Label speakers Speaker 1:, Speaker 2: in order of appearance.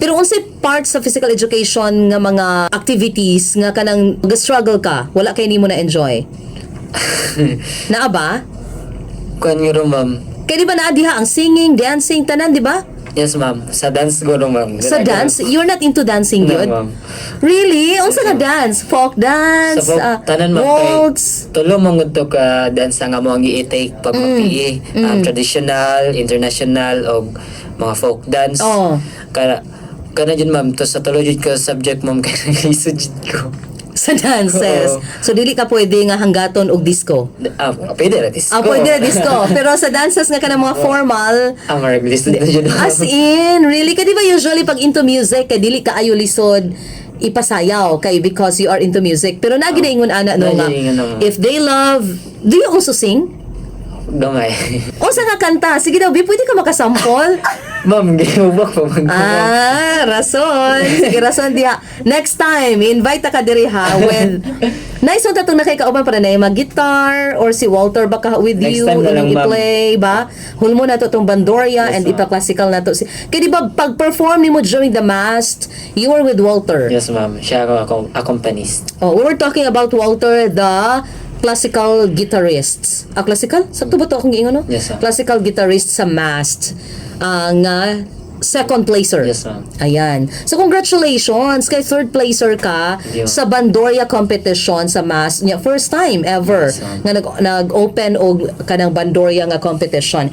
Speaker 1: Pero unsay part sa physical education nga mga activities nga kanang struggle ka, wala kay nimo na enjoy? Naa ba?
Speaker 2: Kuan guro, ma'am.
Speaker 1: Kay di ba naa diha ang singing, dancing, tanan, di ba?
Speaker 2: Yes, ma'am. Sa dance guro, ma'am.
Speaker 1: Sa dance, you're not into dancing
Speaker 2: No,
Speaker 1: yun?
Speaker 2: Ma'am.
Speaker 1: Really? Unsa nga dance? Folk dance?
Speaker 2: Sa folk, tanan, ma'am, kay
Speaker 1: waltz?
Speaker 2: Tulo man gud to ka dance nga mo ang i-take pag ma-PE. Traditional, international og mga folk dance. Kana kana jud, ma'am, to sa tulo jud ka subject, ma'am, kay naglisod jud ko.
Speaker 1: Sa dances.
Speaker 2: Oo.
Speaker 1: So dili ka pwede nga hanggaton og disco.
Speaker 2: Ah, pwede ra disco.
Speaker 1: Ah, pwede na disco. Pero sa dances nga kanang mga formal,
Speaker 2: Ah, marag lisod na jud.
Speaker 1: As in, really? Kay di ba usually pag into music, kay dili ka ayo lisod ipasayaw kay because you are into music. Pero naa gyud ingon ana, no, nga
Speaker 2: Naa gyud ingon naman.
Speaker 1: If they love, do you also sing?
Speaker 2: Gamay.
Speaker 1: Unsa nga kanta? Sige daw, Bi, pwede ka makasample?
Speaker 2: Ma'am, gihubak pa man ko.
Speaker 1: Ah, rason. Sige, rason diha. Next time, invite ta ka diri ha with nice one tatong nakikauban para na mag-guitar or si Walter baka with
Speaker 2: Next
Speaker 1: you
Speaker 2: time na lang,
Speaker 1: inyong
Speaker 2: ma'am.
Speaker 1: I-play ba? Hulmo na to tong bandurria
Speaker 2: Yes,
Speaker 1: and
Speaker 2: ma'am.
Speaker 1: Ipa-classical na to. Kaya di ba pag-perform nimo during the mass, you were with Walter?
Speaker 2: Yes, ma'am. Siya ako accompanist.
Speaker 1: Oh, we were talking about Walter, the classical guitarist. Ah, classical? Sakto ba to akong giingon, no?
Speaker 2: Yes, ma'am.
Speaker 1: Classical guitarist sa MAST. Ah, nga second placer.
Speaker 2: Yes, ma'am.
Speaker 1: Ayan. So congratulations kay third placer ka
Speaker 2: Thank you.
Speaker 1: sa Bandurria competition sa MAST. Nya, first time ever
Speaker 2: Yes, ma'am.
Speaker 1: nga nag nag-open og kanang Bandurria nga competition.